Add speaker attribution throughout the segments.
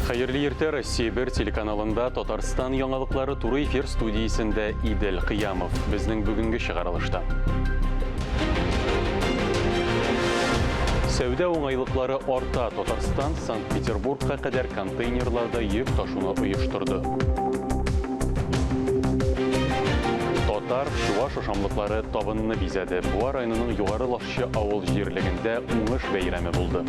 Speaker 1: Хәерле иртә, Россия 1 телеканалында Татарстан яңалыклары туры эфир студиясендә Идел Кыямов. Безнең бүгенге чыгарылышта. Сәүдә уңайлыклары арта. Татарстан Санкт-Петербургка кадәр контейнерларда йөк ташуны оештырды. Татар, чуваш ашамлыклары табынны бизәде. Буа районының Югары Лашчы авыл җирлегендә уңыш бәйрәме булды.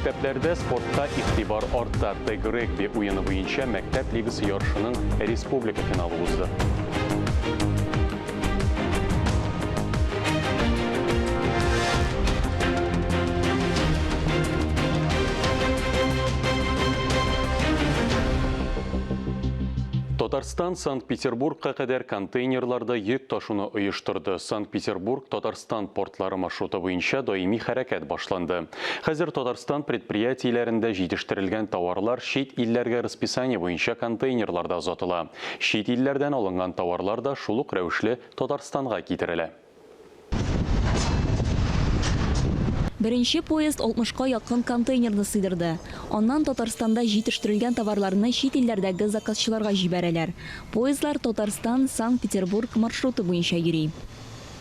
Speaker 1: Мәктәпләрдә спортка игътибар арта. Тег-регби уены буенча мәктәп лигасы ярышының республика финалы узды. Татарстан Санкт-Петербургка кадәр контейнерларда йөк ташуны оештырды. Санкт-Петербург Татарстан портлары маршруты буенча даими хәрәкәт башланды. Хәзер Татарстан предприятиеләрендә җитештерелгән товарлар чит илләргә расписание буенча контейнерларда озатыла. Чит илләрдән алынган товарлар да шул ук рәвешле Татарстанга китерелә.
Speaker 2: Беренче поезд алтмышка якын контейнерны сыйдырды. Аннан Татарстанда җитештерелгән товарларны чит илләрдәге заказчыларга җибәрәләр. Поездлар Татарстан, Санкт-Петербург маршруты буенча йөри.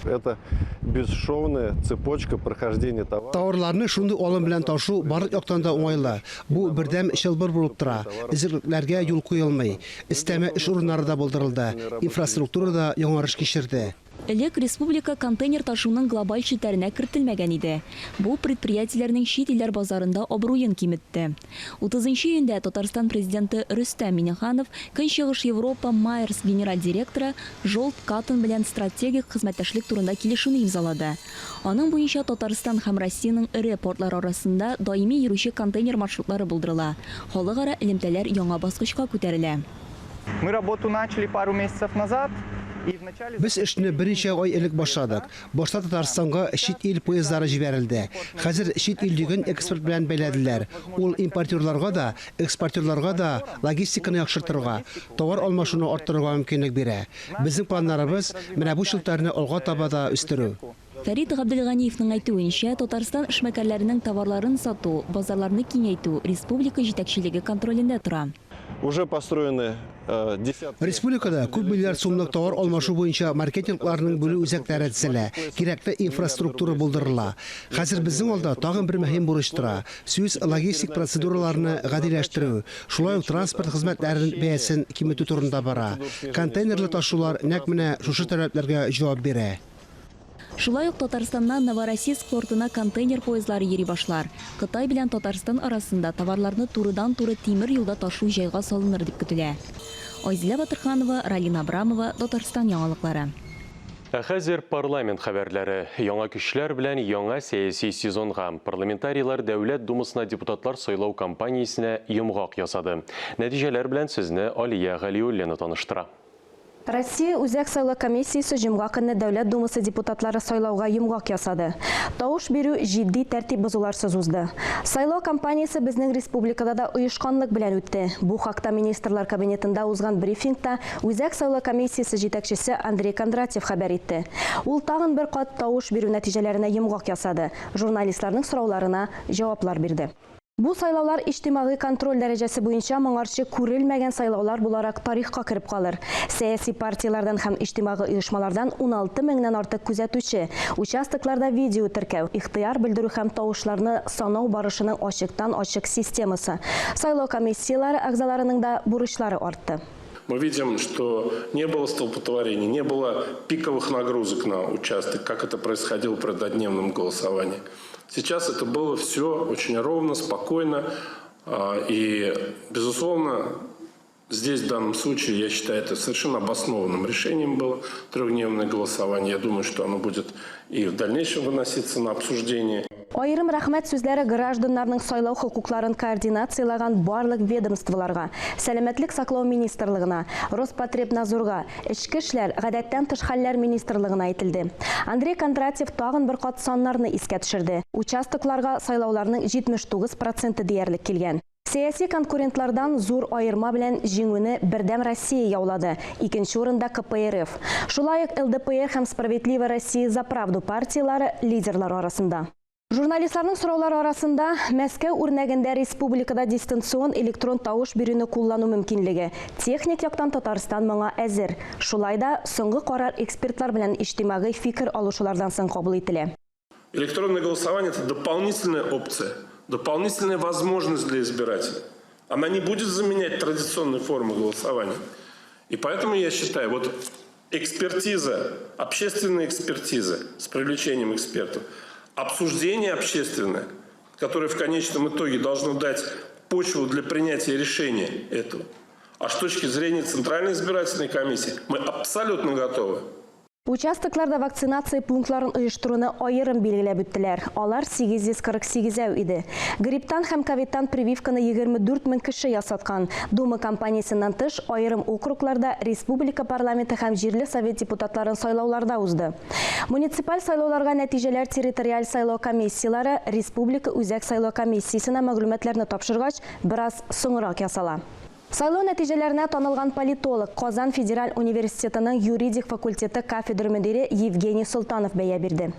Speaker 3: Это бесшовная цепочка прохождения товаров.
Speaker 4: Товарларны шундый алым белән ташу барлык яктан да уңайлы. Бу бердәм чылбыр булып тора, эзерлекләргә юл куелмый. Өстәмә эш урыннары да булдырылды, инфраструктура да яңарыш кичерде.
Speaker 2: Элек республика контейнер ташуның глобаль челтәренә кертелмәгән иде. Бу предприятиеләрнең чит илләр базарында абруен киметте. Утызынчы июньдә Татарстан Президенты Рөстәм Миңнеханов Көнчыгыш Европа Майерс генераль директоры Жолт Каттон белән стратегик хезмәттәшлек турында килешүне имзалады. Аның буенча Татарстан һәм Россиянең эре портлары арасында даими йөрүче контейнер маршрутлары булдырыла, халыкара элемтәләр яңа баскычка күтәрелә.
Speaker 5: Мы работу начали пару месяцев назад, и вначале.
Speaker 4: Без эшне берничә ай элек башладык. Башта Татарстанга чит ил поездлары җибәрелде. Хәзер чит ил йөген экспорт белән бәйләделәр. Ул импортерларга да, экспортерларга да логистиканы яхшыртырга, товар алмашуны арттырырга мөмкинлек бирә. Безнең планнарыбыз, менә бу челтәрне алга таба да үстерү.
Speaker 2: Фәрит Габделганиевның әйтүенчә, Татарстан эшмәкәрләренең товарларын сату, базарларны киңәйтү республика җитәкчелеге контролендә тора.
Speaker 3: Уже построены десятки.
Speaker 4: Республикада күп миллиард сумлык товар алмашу буенча маркетингларның бүлү үзәкләре төзелә, кирәкле инфраструктура булдырыла. Хәзер безнең алда тагын бер мөһим бурыч тора, сүз логистик процедураларны гадиләштерү, шулай ук транспорт хезмәтләрен бәясен киметү турында бара. Контейнерлы ташулар нәкъ менә шушы таләпләргә җавап бирә.
Speaker 2: Шулай ук Татарстаннан Новороссийск портына контейнер поездлары йөри башлар. Кытай белән Татарстан арасында товарларны турыдан-туры тимер юлда ташу җайга салыныр дип көтелә. Айзилә Батырханова, Ралина Абрамова, Татарстан яңалыклары.
Speaker 1: Ә хәзер парламент хәбәрләре. Яңа көчләр белән яңа сәяси сезонга. Парламентарийлар Дәүләт Думасына депутатлар сайлау кампаниясенә йомгак ясады. Нәтиҗәләр белән сезне Алия Галиуллина таныштыра.
Speaker 6: Россия Үзәк сайлау комиссиясе җомга көнне Дәүләт Думасы депутатлары сайлауга йомгак ясады. Тавыш бирү җитди тәртип бозуларсыз узды. Сайлау кампаниясе безнең республикада да оешканлык белән үтте. Бу хакта Министрлар Кабинетында узган брифингта Үзәк сайлау комиссиясе җитәкчесе Андрей Кондратьев хәбәр итте. Ул тагын бер кат тавыш бирү нәтиҗәләренә йомгак ясады, журналистларның сорауларына җаваплар бирде. Бу сайлаулар иҗтимагый контроль дәрәҗәсе буенча моңарчы күрелмәгән сайлаулар буларак тарихка кереп калыр. Сәяси партияләрдән һәм иҗтимагый оешмалардан 16 меңнән артык күзәтүче, участокларда видеотеркәү, ихтыяр белдерү һәм тавышларны санау барышының ачыктан-ачык системасы. Сайлау комиссияләре әгъзаларының да бурычлары артты.
Speaker 7: Мы видим, что не было столпотворений, не было пиковых нагрузок на участок, как это происходило при однодневном голосовании. Сейчас это было все очень ровно, спокойно. И, безусловно, здесь в данном случае, я считаю, это совершенно обоснованным решением было трехдневное голосование. Я думаю, что оно будет и в дальнейшем выноситься на обсуждение.
Speaker 6: Аерым рәхмәт сүзләре гражданнарның сайлау хокукларын координацияләгән барлык ведомстволарга, Сәламәтлек саклау министрлыгына, Роспотребнадзорга, Эчке эшләр, Гадәттән тыш хәлләр министрлыгына әйтелде. Андрей Кондратьев тагын бер кат саннарны искә төшерде. Участокларга сайлауларның 79 проценты диярлек килгән. Сәяси конкурентлардан зур аерма белән җиңүне Бердәм Россия яулады, икенче урында КПРФ. Шулай ук ЛДПР һәм Справедливая Россия за правду партияләре лидерлар арасында. Журналистларның сораулары арасында Мәскәү үрнәгендә республикада дистанцион электрон тавыш бирүне куллану мөмкинлеге. Техник яктан Татарстан моңа әзер. Шулай да соңгы карар экспертлар белән иҗтимагый фикер алышулардан соң кабул ителә.
Speaker 7: Электронное голосование – это дополнительная опция, дополнительная возможность для избирателя. Она не будет заменять традиционные формы голосования. И поэтому я считаю, вот экспертиза, общественная экспертиза с привлечением экспертов, обсуждение общественное, которое в конечном итоге должно дать почву для принятия решения этого. А с точки зрения Центральной избирательной комиссии мы абсолютно готовы.
Speaker 6: Участокларда вакцинация пунктларын оештыруны аерым билгеләп үттеләр. Алар 848 иде. Грипптан һәм ковидтан прививканы 24 мең кеше ясаткан. Дума кампаниясеннән тыш, аерым округларда республика парламенты һәм җирле совет депутатларын сайлаулар да узды. Муниципаль сайлауларга нәтиҗәләр территориаль сайлау комиссияләре республика үзәк сайлау комиссиясенә мәгълүматларны тапшыргач, бераз соңрак ясала. Сайлау нәтиҗәләренә танылган политолог, Казан федераль университетының юридик факультеты кафедра мөдире Евгений Солтанов бәя бирде.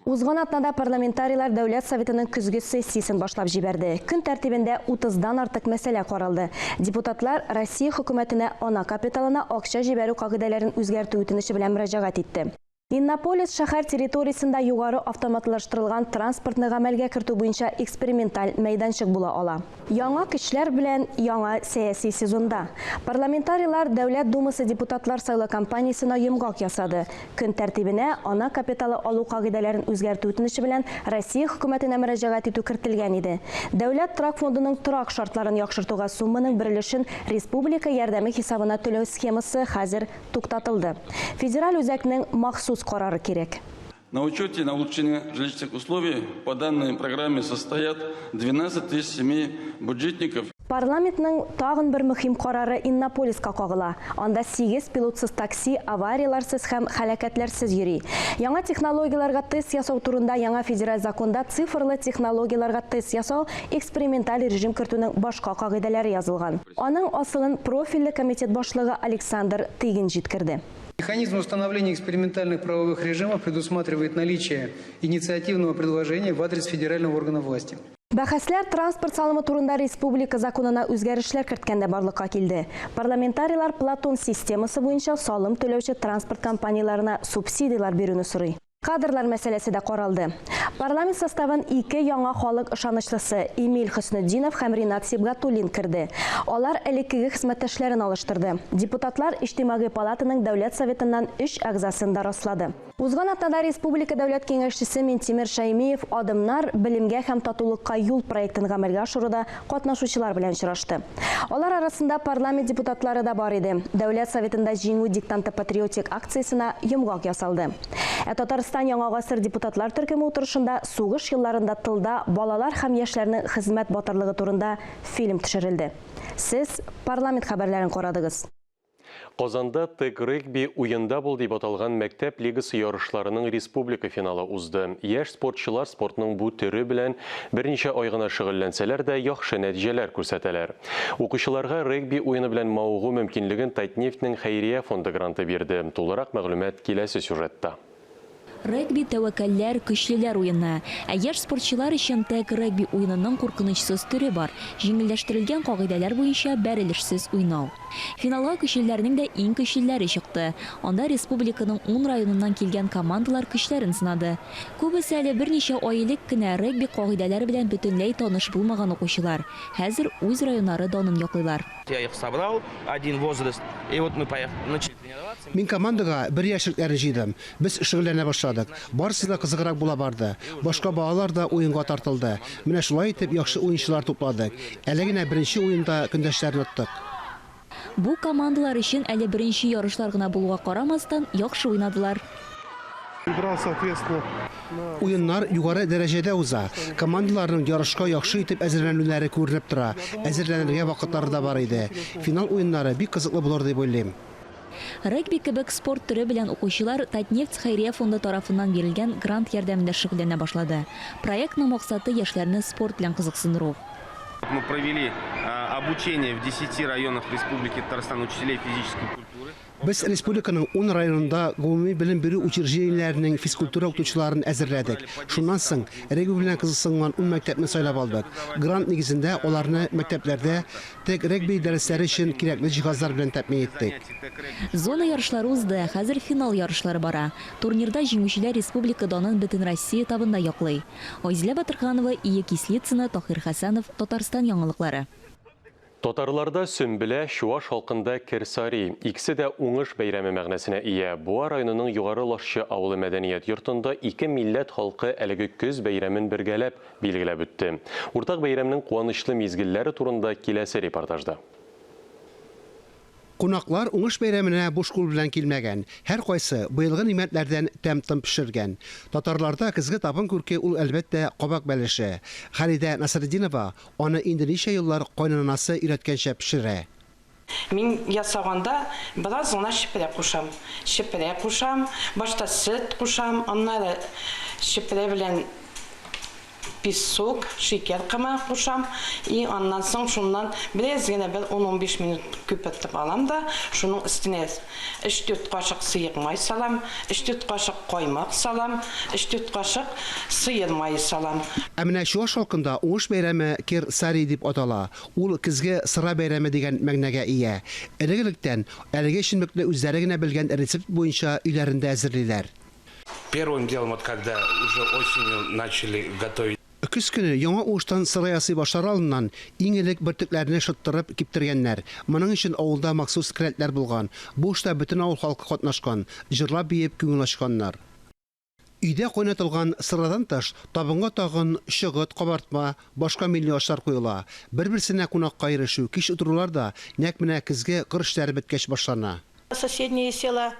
Speaker 6: Узган атнада парламентарийлар Дәүләт Советының көзге сессиясен башлап җибәрде. Көн тәртибендә 30-дан артык мәсьәлә каралды. Депутатлар Россия хөкүмәтенә ана капиталына акча җибәрү кагыйдәләрен үзгәртү үтенече белән мөрәҗәгать итте. Иннополис шәһәр территориясендә югары автоматлаштырылган транспортны гамәлгә кертү буенча эксперименталь мәйданчык була ала. Яңа көчләр белән яңа сәяси сезонда. Парламентарийлар Дәүләт Думасы депутатлар сайлау кампаниясенә йомгак ясады. Көн тәртибенә ана капиталы алу кагыйдәләрен үзгәртү үтенече белән Россия хөкүмәтенә мөрәҗәгать итү кертелгән иде. Дәүләт торак фондының торак шартларын яхшыртуга сумманың бер өлешен республика ярдәме хисабына түләү схемасы хәзер туктатылды. Федераль үзәкнең махсус карары кирәк.
Speaker 8: На учете на улучшение жилищных условий по данной программе состоят 12 тысяч семей бюджетников.
Speaker 6: Парламентның тагын бер мөһим карары Иннополиска кагыла. Анда 8 пилотсыз такси аварияләрсез һәм һәлакәтләрсез йөри. Яңа технологияләргә тест ясау турында яңа федераль законда цифрлы технологияләргә тест ясау эксперименталь режим кертүнең башка кагыйдәләре язылган. Аның асылын профильле комитет башлыгы Александр Тыгин җиткерде.
Speaker 9: Механизм установления экспериментальных правовых режимов предусматривает наличие инициативного предложения в адрес федерального органа власти.
Speaker 6: Бәхәсләр транспорт салымы турында республика законына үзгәрешләр керткәндә барлыкка килде. Парламентарийлар Платон системасы буенча салым түләүче транспорт компанияләренә субсидияләр бирүне сорый. Кадрлар мәсьәләсе дә каралды. Парламент составын ике яңа халык ышанычлысы Эмиль Хөснетдинов һәм Ринат Сибгатуллин керде. Алар элеккеге хезмәттәшләрен алыштырды. Депутатлар Иҗтимагый палатаның Дәүләт Советыннан 3 әгъзасын да раслады. Узган атнада Республика Дәүләт Киңәшчесе Минтимер Шәймиев Адымнар белемгә һәм татулыкка юл проектын гамәлгә ашыруда катнашучылар белән очрашты. Алар арасында парламент депутатлары да бар иде. Дәүләт Советында Җиңү диктанты патриотик акциясенә йомгак ясалды. Ә Татарстан яңа гасыр депутатлар төркеме утырышында сугыш елларында тылда балалар һәм яшьләрнең хезмәт батырлыгы турында фильм төшерелде. Сез парламент хәбәрләрен карадыгыз.
Speaker 1: Казанда тег-регби уенда бул дип аталган мәктәп лигасы ярышларының республика финалы узды. Яшь спортчылар спортның бу төре белән берничә ай гына шөгыльләнсәләр дә яхшы нәтиҗәләр күрсәтәләр. Укучыларга регби уены белән мавыгу мөмкинлеген Татнефтьнең хәйрия фонды гранты бирде. Тулырак мәгълүмат киләсе сюжетта.
Speaker 2: Регби тәвәккәлләр, көчлеләр уены. Ә яшь спортчылар өчен тег-регби уенының куркынычсыз төре бар. Җиңелләштерелгән кагыйдәләр буенча бәрелешсез уйнау. Финалга көчлеләрнең дә иң көчлеләре чыкты. Анда республиканың 10 районыннан килгән командалар көчләрен сынады. Күбесе әле берничә ай элек кенә регби кагыйдәләре белән бөтенләй таныш булмаган укучылар. Хәзер үз районнары данын яклыйлар.
Speaker 10: Я их собрал, один возраст, и вот мы поехали, начали тренироваться.
Speaker 4: Мин командага бер яшьлекләрне җыйдым. Без шөгыльләнә башладык. Барысы да кызыграк була барды. Башка балалар да уенга тартылды. Менә шулай итеп яхшы уенчылар тупладык. Әле генә беренче уенда көндәшләрне оттык.
Speaker 2: Бу командалар өчен әле беренче ярышлар гына булуга карамастан, яхшы уйнадылар.
Speaker 3: Игра, соответственно,
Speaker 4: Уеннар югары дәрәҗәдә уза. Командаларның ярышка яхшы итеп әзерләнүләре күренеп тора. Әзерләнергә вакытлары да бар иде. Финал уеннары бик кызыклы булыр дип уйлыйм.
Speaker 2: Регби кебек спорт төре белән укучылар Татнефть хәйрия фонды тарафыннан бирелгән грант ярдәмендә шөгыльләнә башлады. Проектның максаты яшьләрне спорт белән кызыксындыру.
Speaker 10: Мы провели обучение в 10 районах Республики Татарстан учителей физической культуры.
Speaker 4: Без республиканың 10 районында гомуми белем бирү учреждениеләренең физкультура укытучыларын әзерләдек. Шуннан соң регби белән кызыксынган 10 мәктәпне сайлап алдык. Грант нигезендә аларны мәктәпләрдә тек регби дәресләре өчен кирәкле җиһазлар белән тәэмин иттек.
Speaker 2: Зона ярышлары узды, хәзер финал ярышлары бара. Турнирда җиңүчеләр республика данын Бөтенроссия этабында яклый. Айзилә Батырханова, Ия Кислицына, Таһир Хәсәнов, Татарстан яңалыклары.
Speaker 1: Татарларда Сөмбелә, чуаш халкында Керсари. Икесе дә уңыш бәйрәме мәгънәсенә ия. Буа районының Югары Лашчы авылы мәдәният йортында ике милләт халкы әлеге көз бәйрәмен бергәләп билгеләп үтте. Уртак бәйрәмнең куанычлы мизгелләре турында киләсе репортажда.
Speaker 4: Кунаклар уңыш бәйрәменә буш кул белән килмәгән. Һәркайсы быелгы нимәтләрдән тәм-том пешергән. Татарларда көзге табын күрке ул, әлбәттә, кабак бәлеше. Халидә Насретдинова аны инде ничә еллар кайнанасы өйрәткәнчә пешерә.
Speaker 11: Мин ясаганда бераз гына чепрә кушам. Чепрә кушам, башта сөт кушам, аннары чепрә белән Песок, шикәр комы кушам и аннан соң шуннан бераз генә бер ун-унбиш минут күпертеп алам да, шуның өстенә өч-дүрт кашык сыек май салам, өч-дүрт кашык каймак салам, өч-дүрт кашык сыер мае салам.
Speaker 4: Ә менә чуаш халкында уңыш бәйрәме Кер Сари дип атала. Ул көзге сыра бәйрәме дигән мәгънәгә ия. Элек-электән әлеге эчемлекне үзләре генә белгән рецепт буенча өйләрендә әзерлиләр.
Speaker 12: Первым делом, вот когда уже осенью начали готовить.
Speaker 4: Көз көне яңа уңыштан сыра ясый башлар алдыннан, иң элек бөртекләрне шыттырып киптергәннәр. Моның өчен авылда махсус келәтләр булган. Бу эштә бөтен авыл халкы катнашкан, җырлап-биеп күңел ачканнар. Өйдә кайнатылган сырадан тыш, табынга тагын чыгыт, кабартма, башка милли ашлар куела. Бер-берсенә кунакка йөрешү, кич утырулар да нәкъ менә көзге кыр эшләре беткәч башлана.
Speaker 13: Соседние села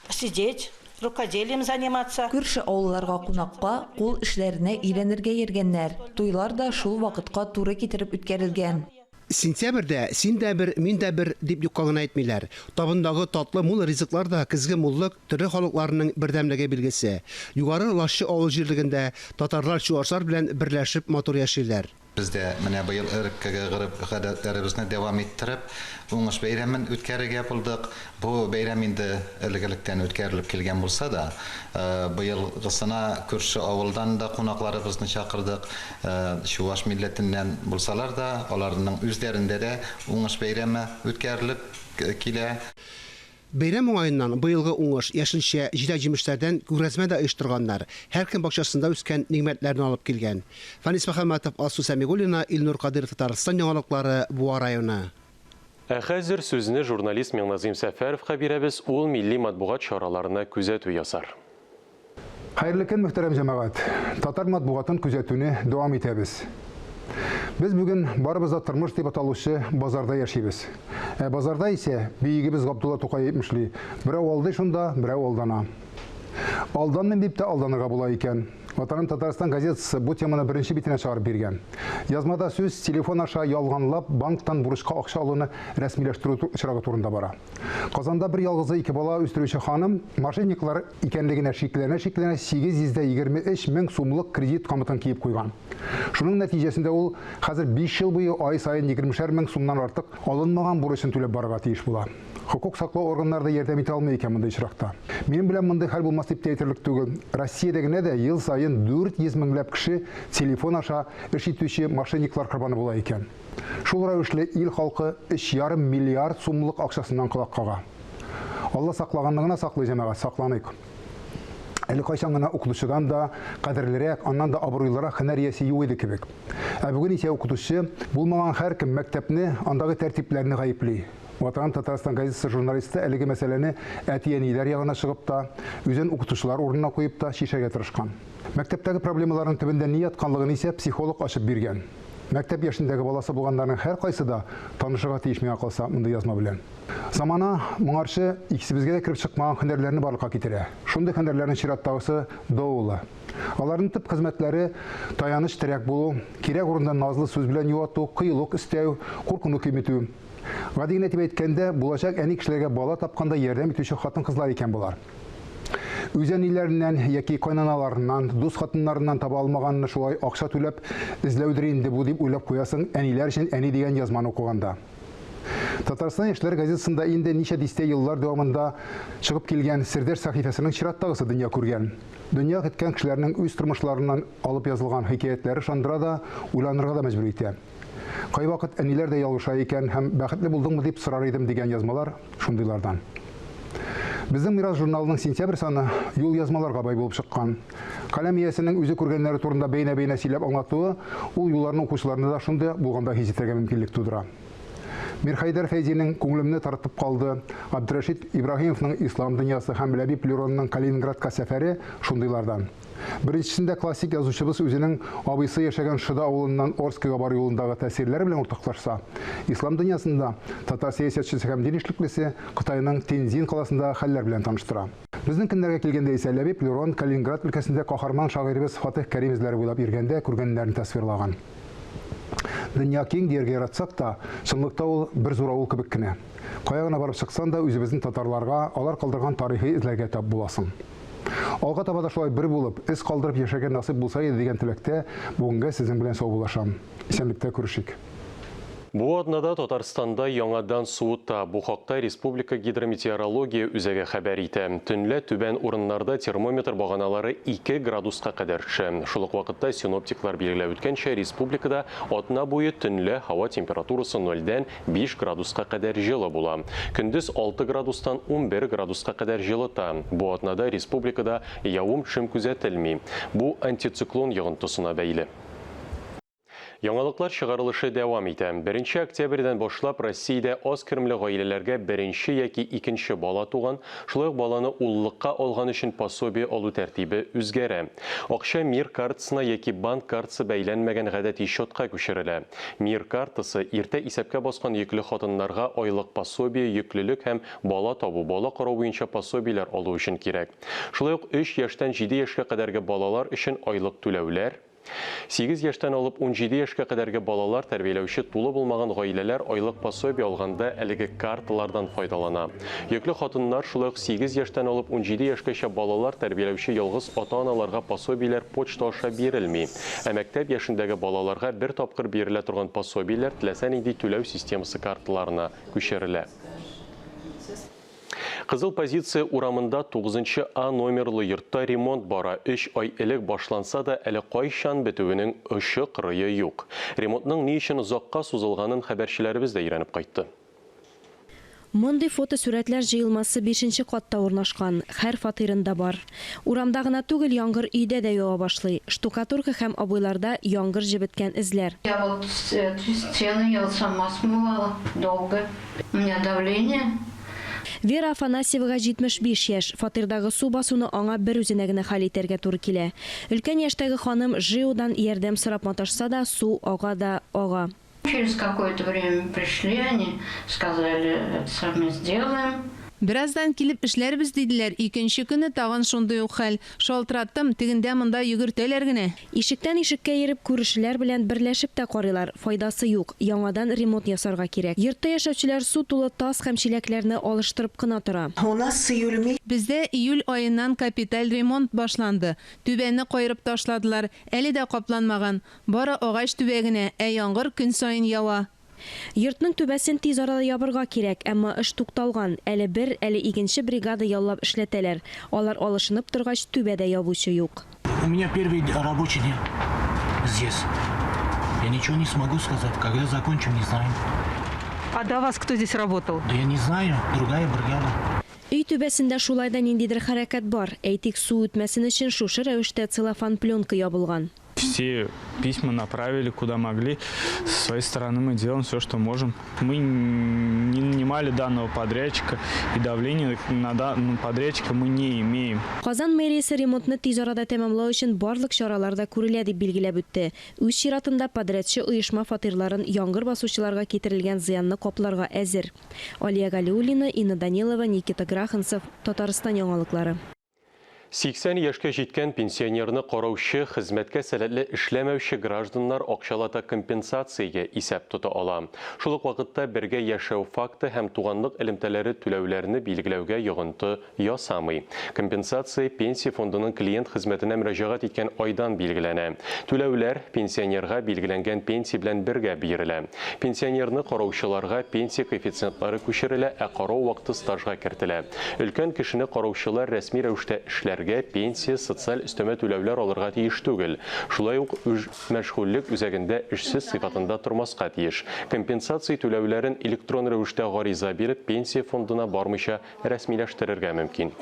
Speaker 13: сидеть, рукоделием заниматься.
Speaker 14: Күрше авылларга кунакка, кул эшләренә өйрәнергә йөргәннәр. Туйлар да шул вакытка туры китереп үткәрелгән.
Speaker 4: Сентябрьдә син дә бер, мин дә бер, дип юкка гына әйтмиләр. Табындагы татлы мул ризыклар да көзге муллык, төрле халыкларның бердәмлеге билгесе. Югары Лашчы авыл җирлегендә татарлар чуашлар белән берләшеп матур яшиләр.
Speaker 15: Без дә менә быел элеккеге гореф-гадәтләребезне дәвам иттереп, Уңыш бәйрәмен үткәрергә булдык. Бу бәйрәм инде элек-электән үткәрелеп килгән булса да, быелгысына күрше авылдан да кунакларыбызны чакырдык. Чуваш милләтеннән булсалар да, аларның үзләрендә дә Уңыш бәйрәме үткәрелеп килә.
Speaker 4: Бәйрәм уңаеннан быелгы уңыш, яшелчә, җиләк-җимешләрдән күргәзмә дә оештырганнар. Һәркем бакчасында үскән нигъмәтләрне алып килгән. Фәнис Мөхәммәтов, Алсу Сәмигуллина, Илнур Кадыйров Татарстан яңалыклары, Буа районы.
Speaker 1: Ә хәзер сүзне журналист Миңназыйм Сәфәровка бирәбез, ул милли матбугат чараларына күзәтү ясар.
Speaker 16: Хәерле көн, мөхтәрәм җәмәгать! Татар матбугатын күзәтүне дәвам итәбез. Без бүген барыбыз да тормыш дип аталучы базарда яшибез. Ә базарда исә, бөегебез Габдулла Тукай әйтмешли, берәү алдый шунда, берәү алдана. Алданмыйм дип тә алданырга була икән. Ватаным Татарстан газетасы бу теманы беренче битенә чыгарып биргән. Язмада сүз телефон аша ялганлап банктан бурычка акча алуны рәсмиләштерү очрагы турында бара. Казанда бер ялгызы ике бала үстерүче ханым мошенниклар икәнлегенә шикләнә-шикләнә 823 мең сумлык кредит камытын киеп куйган. Шуның нәтиҗәсендә ул хәзер биш ел буе ай саен егермешәр мең сумнан артык алынмаган бурычын түләп барырга тиеш була. Хокук саклау органнары да ярдәм итә алмый икән мондый очракта. Минем белән мондый хәл булмас дип тә әйтерлек түгел. Россиядә генә дә ел саен 400 меңләп кеше телефон аша эш итүче мошенниклар корбаны була икән. Шул рәвешле ил халкы өч ярым миллиард сумлык акчасыннан колак кага. Алла саклаганны гына саклый, җәмәгать, сакланыйк. Әле кайчан гына укытучыдан да кадерлерәк, аннан да абруйлырак һөнәр иясе юк иде кебек. Ә бүген исә укытучы булмаган һәркем мәктәпне, андагы тәртипләрне гаепли. Ватаным Татарстан газетасы журналисты әлеге мәсьәләне әти-әниләр ягына чыгып та, үзен укытучылар урынына куеп та чишәргә тырышкан. Мәктәптәге проблемаларның төбендә ни ятканлыгын исә психолог ачып биргән. Мәктәп яшендәге баласы булганнарның һәркайсы да танышырга тиеш миңа калса мондый язма белән. Замана моңарчы икесебезгә дә кереп чыкмаган һөнәрләрне барлыкка китерә. Шундый һөнәрләрнең чираттагысы доула. Аларның төп хезмәтләре таяныч терәк булу, кирәк урында назлы сүз белән юату, кыюлык өстәү, куркуны киметү. Гади генә итеп әйткәндә, булачак әни кешеләргә бала тапканда ярдәм итүче хатын-кызлар икән болар. Үз әниләреннән яки кайнаналарыннан, дус хатыннарыннан таба алмаганны шулай акча түләп эзләүдер инде бу дип уйлап куясың әниләр өчен әни дигән язманы укыганда. Татарстан яшьләре газетасында инде ничә дистә еллар дәвамында чыгып килгән Сердәш сәхифәсенең чираттагысы дөнья күргән. Дөнья көткән кешеләрнең үз тормышларыннан алып язылган хикәятләре ышандыра да, уйланырга да мәҗбүр итә. Кайвакыт әниләр дә ялгыша икән һәм бәхетле булдыңмы дип сорар идем дигән язмалар шундыйлардан. Безнең Мирас журналының сентябрь саны юл язмаларга бай булып чыккан. Каләм иясенең үзе күргәннәре турында бәйнә-бәйнә сөйләп аңлатуы ул юлларны укучыларны да шундый булганда хис итәргә мөмкинлек тудыра. Мирхәйдәр Фәйзинең Күңелемне тартып калды, Абдрәшит Ибраһимовның Ислам дөньясы һәм Ләбиб Леронның Калининградка сәфәре шундыйлардан. Беренчесендә классик язучыбыз үзенең абыйсы яшәгән Шода авылыннан Орскига бару юлындагы тәэсирләре белән уртаклашса, Ислам дөньясында татар сәясәтчесе һәм дин эшлеклесе Кытайның Тензин каласындагы хәлләр белән таныштыра. Безнең көннәргә килгәндә исә Ләбиб Лерон Калининград өлкәсендә каһарман шагыйребез Фатыйх Кәрим эзләре буйлап йөргәндә күргәннәрен тасвирлаган. Дөнья киң дияргә яратсак та, чынлыкта ул бер зур авыл кебек кенә. Кая гына барып чыксаң да, үзебезнең татарларга, алар калдырган тарихи эзләргә тап буласың. Алга таба да шулай бер булып, эз калдырып яшәргә насыйп булса иде дигән теләктә бүгенгә сезнең белән саубуллашам. Исәнлектә күрешик.
Speaker 1: Бу атнада Татарстанда яңадан суыта. Бу хакта республика гидрометеорология үзәге хәбәр итә. Төнлә түбән урыннарда термометр баганалары 2 градуска кадәр төшә. Шул ук вакытта синоптиклар билгеләп үткәнчә, республикада атна буе төнлә һава температурасы нольдән 5 градуска кадәр җылы була. Көндез 6 градустан 11 градуска кадәр җылыта. Бу атнада республикада явым-төшем күзәтелми. Бу антициклон йогынтысына бәйле. Яңалыклар чыгарылышы дәвам итә. Беренче октябрьдән башлап Россиядә аз керемле гаиләләргә беренче яки икенче бала туган, шулай ук баланы уллыкка алган өчен пособие алу тәртибе үзгәрә. Акча Мир картасына яки банк картасы бәйләнмәгән гадәти счетка күчерелә. Мир картасы, иртә исәпкә баскан йөкле хатыннарга айлык пособие, йөклелек һәм бала табу, бала карау буенча пособиеләр алу өчен кирәк. Шулай ук өч яшьтән җиде яшькә кадәрге балалар өчен айлык түләүләр, Сигез яшьтән алып 17 яшькә кадәрге балалар тәрбияләүче тулы булмаган гаиләләр айлык пособие алганда әлеге карталардан файдалана. Йөкле хатыннар, шулай ук сигез яшьтән алып 17 яшькәчә балалар тәрбияләүче ялгыз ата-аналарга пособиеләр почта аша бирелми. Ә мәктәп яшендәге балаларга бер тапкыр бирелә торган пособиеләр теләсә нинди түләү системасы карталарына күчерелә. Кызыл позиция урамында 9 А номерлы йортта ремонт бара. Өч ай элек башланса да, әле кайчан бетүенең очы-кырые юк. Ремонтның ни өчен озакка сузылганын хәбәрчеләребез дә өйрәнеп кайтты.
Speaker 6: Мондый фотосурәтләр җыелмасы бишенче катта урнашкан, һәр фатирында бар. Урамда гына түгел, яңгыр өйдә дә ява башлый. Штукатурка һәм обойларда яңгыр җебеткән эзләр.
Speaker 17: Я вот стены я вот сама смывала долго. У меня давление.
Speaker 6: Вера Афанасьевага 75 яшь. Фатирдагы су басуны аңа бер үзенә генә хәл итәргә туры килә. Өлкән яшьтәге ханым ЖЭУдан ярдәм сорап маташса да, су ага да ага.
Speaker 17: Через какое-то время пришли они, сказали, это самое сделаем.
Speaker 18: Бераздан килеп эшләрбез, диделәр, икенче көнне тагын шундый ук хәл. Шалтыраттым, тегендә-монда йөгертәләр генә.
Speaker 6: Ишектән ишеккә йөреп, күршеләр белән берләшеп тә карыйлар, файдасы юк, яңадан ремонт ясарга кирәк. Йортта яшәүчеләр су тулы тас һәм чиләкләрне алыштырып кына тора.
Speaker 19: У нас с июль месяца.
Speaker 18: Бездә июль аеннан капиталь ремонт башланды. Түбәне каерып ташладылар, әле дә капланмаган. Бары агач түбә генә, ә яңгыр көн саен ява.
Speaker 6: Йортның түбәсен тиз арада ябырга кирәк, әмма эш тукталган. Әле бер, әле икенче бригада яллап эшләтәләр. Алар алышынып торгач, түбә дә ябучы юк.
Speaker 20: У меня первый рабочий день здесь. Я ничего не смогу сказать. Когда закончим, не знаю.
Speaker 21: А до вас кто здесь работал?
Speaker 20: Да я не знаю. Другая бригада.
Speaker 6: Өй түбәсендә шулай да ниндидер хәрәкәт бар. Әйтик, су үтмәсен өчен шушы рәвештә целлофан пленка ябылган.
Speaker 22: Все письма направили куда могли. Со своей стороны мы делаем все, что можем. Мы не нанимали данного подрядчика и давления на данного подрядчика мы не имеем.
Speaker 6: Казан мэриясе ремонтны тиз арада тәмамлау өчен барлык чаралар да күрелә дип билгеләп үтте. Үз чиратында подрядчы оешма фатирларын яңгыр басучыларга китерелгән зыянны капларга әзер. Алия Галиуллина, Инна Данилова, Никита Граханцев, Татарстан яңалыклары.
Speaker 1: 80 яшькә җиткән пенсионерны караучы, хезмәткә сәләтле эшләмәүче гражданнар акчалата компенсациягә исәп тота ала. Шул ук вакытта бергә яшәү факты һәм туганлык элемтәләре түләүләрне билгеләүгә йогынты ясамый. Компенсация Пенсия фондының клиент хезмәтенә мөрәҗәгать иткән айдан билгеләнә. Түләүләр пенсионерга билгеләнгән пенсия белән бергә бирелә. Пенсионерны караучыларга пенсия коэффициентлары күчерелә, ә карау вакыты стажга кертелә. Өлкән кешене караучылар рәсми рәвештә эшләргә, пенсия, социаль өстәмә түләүләр алырга тиеш түгел. Шулай ук үзмәшгульлек үзәгендә эшсез сыйфатында тормаска тиеш. Компенсация түләүләрен электрон рәвештә гариза биреп, Пенсия фондына бармыйча рәсмиләштерергә мөмкин.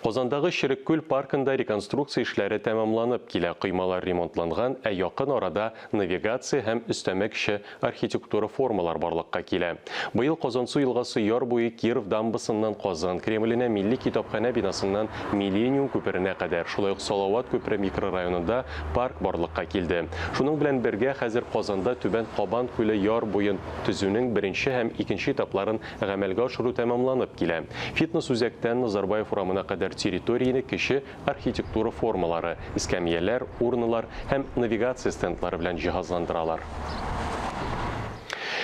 Speaker 1: Казандагы Черек күл паркында реконструкция эшләре тәмамланып килә. Коймалар ремонтланган, ә якын арада навигация һәм өстәмә кече архитектура формалар барлыкка килә. Быел Казансу елгасы яр буе Киров дамбасыннан Казан Кремленә, Милли китапханә бинасыннан Миллениум күперенә кадәр, шулай ук Салават күпере микрорайонында парк барлыкка килде. Шуның белән бергә хәзер Казанда Түбән Кабан күле яр буен төзүнең беренче һәм икенче этапларын гамәлгә ашыру тәмамланып килә. Фитнес-үзәктән Назарбаев урамына кадәр территорияне кече архитектура формалары, эскәмияләр, урналар һәм навигация стендлары белән җиһазландыралар.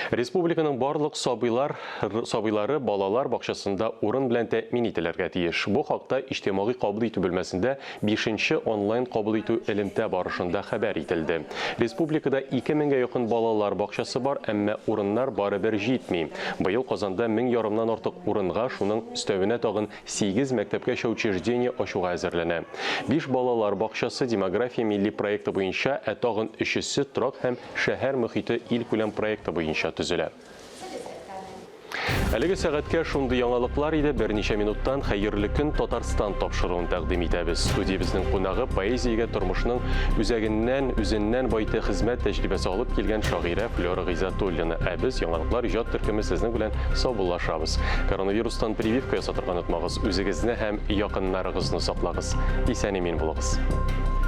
Speaker 1: Республиканың барлык сабыйлар сабыйлары балалар бакчасында урын белән тәэмин ителергә тиеш. Бу хакта иҗтимагый кабул итү бүлмәсендә бишенче онлайн кабул итү элемтә барышында хәбәр ителде. Республикада 2 меңгә якын балалар бакчасы бар, әмма урыннар барыбер җитми. Быел Казанда мең ярымнан артык урынга, шуның өстәвенә тагын Сигез мәктәпкәчә учреждение ачуга әзерләнә. Биш балалар бакчасы Демография милли проекты буенча, ә тагын өчесе Торак һәм шәһәр мохите илкүләм проекты буенча төзелә. Әлеге сәгатькә шундый яңалыклар иде. Берничә минуттан Хәерле көн, Татарстан тапшыруын тәкъдим итәбез. Студиябезнең кунагы поэзиягә тормышның үзәгеннән, үзеннән байте хезмәт тәҗрибәсе алып килгән шагыйрә Флера Гыйззәтуллина. Ә без, Яңалыклар иҗат төркеме сезнең белән саубуллашабыз. Коронавирустан прививка ясатырга онытмагыз, үзегезне һәм якыннарыгызны саклагыз. Исән-имин булыгыз.